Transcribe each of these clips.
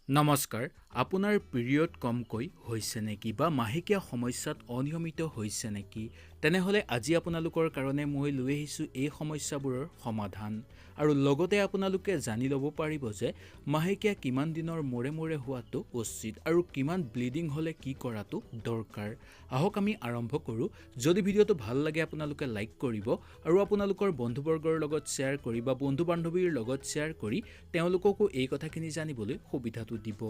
নমস্কাৰ। আপোনাৰ পিৰিয়ড কমকৈ হৈছে নেকি বা মাহেকীয়া সমস্যাত অনিয়মিত হৈছে নেকি? তেনেহ'লে আজি আপোনালোকৰ কাৰণে মই লৈ আহিছোঁ এই সমস্যাবোৰৰ সমাধান আৰু লগতে আপোনালোকে জানি ল'ব পাৰিব যে মাহেকীয়া কিমান দিনৰ মূৰে মূৰে হোৱাটো উচিত আৰু কিমান ব্লিডিং হ'লে কি কৰাটো দৰকাৰ। আহক, আমি আৰম্ভ কৰোঁ। যদি ভিডিঅ'টো ভাল লাগে, আপোনালোকে লাইক কৰিব আৰু আপোনালোকৰ বন্ধুবৰ্গৰ লগত শ্বেয়াৰ কৰি বা বন্ধু বান্ধৱীৰ লগত শ্বেয়াৰ কৰি তেওঁলোককো এই কথাখিনি জানিবলৈ সুবিধাটো দিব।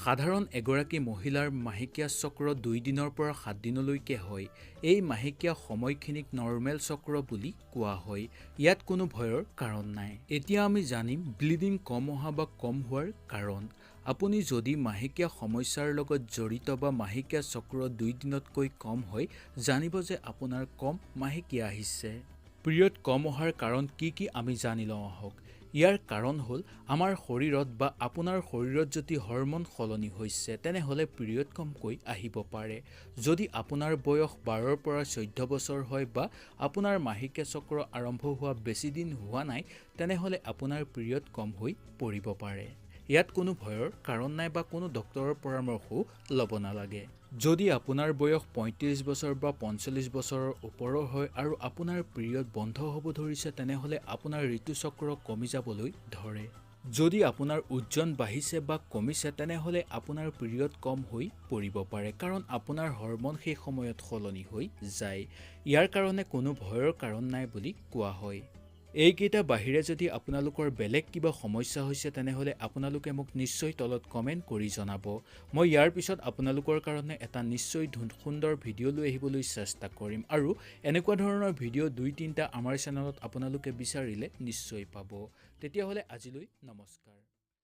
সাধাৰণ এগৰাকী মহিলাৰ মাহেকীয়া চক্ৰ 2 দিনৰ পৰা 7 দিনলৈকে হয়। এই মাহেকীয়া সময়খিনিক নৰ্মেল চক্ৰ বুলি কোৱা হয়। ইয়াত কোনো ভয়ৰ কাৰণ নাই। এতিয়া আমি জানিম ব্লিডিং কম অহা বা কম হোৱাৰ কাৰণ। আপুনি যদি মাহেকীয়া সমস্যাৰ লগত জড়িত বা মাহেকীয়া চক্ৰ 2 দিনতকৈ কম হয়, জানিব যে আপোনাৰ কম মাহেকীয়া আহিছে। পিৰিয়ড কম অহাৰ কাৰণ কি কি, আমি জানি লওঁ আহক। ইয়াৰ কাৰণ হ'ল আমাৰ শৰীৰত বা আপোনাৰ শৰীৰত যদি হৰম'ন সলনি হৈছে, তেনেহ'লে পিৰিয়ড কমকৈ আহিব পাৰে। যদি আপোনাৰ বয়স 12ৰ পৰা 14 বছৰ হয় বা আপোনাৰ মাহেকীয়া চক্ৰ আৰম্ভ হোৱা বেছি দিন হোৱা নাই, তেনেহ'লে আপোনাৰ পিৰিয়ড কম হৈ পৰিব পাৰে। ইয়াত কোনো ভয়ৰ কাৰণ নাই বা কোনো ডক্তৰৰ পৰামৰ্শও ল'ব নালাগে। যদি আপোনাৰ বয়স 35 বছৰ বা 45 বছৰৰ ওপৰৰ হয় আৰু আপোনাৰ পিৰিয়ড বন্ধ হ'ব ধৰিছে, তেনেহ'লে আপোনাৰ ঋতুচক্ৰ কমি যাবলৈ ধৰে। যদি আপোনাৰ ওজন বাঢ়িছে বা কমিছে, তেনেহ'লে আপোনাৰ পিৰিয়ড কম হৈ পৰিব পাৰে, কাৰণ আপোনাৰ হৰম'ন সেই সময়ত সলনি হৈ যায়। ইয়াৰ কাৰণে কোনো ভয়ৰ কাৰণ নাই বুলি কোৱা হয়। এইকেইটা বাহিৰে যদি আপোনালোকৰ বেলেগ কিবা সমস্যা হৈছে, তেনেহ'লে আপোনালোকে মোক নিশ্চয় তলত কমেণ্ট কৰি জনাব। মই ইয়াৰ পিছত আপোনালোকৰ কাৰণে এটা নিশ্চয় সুন্দৰ ভিডিঅ' লৈ আহিবলৈ চেষ্টা কৰিম আৰু এনেকুৱা ধৰণৰ ভিডিঅ' দুই তিনিটা আমাৰ চেনেলত আপোনালোকে বিচাৰিলে নিশ্চয় পাব। তেতিয়াহ'লে আজিলৈ নমস্কাৰ।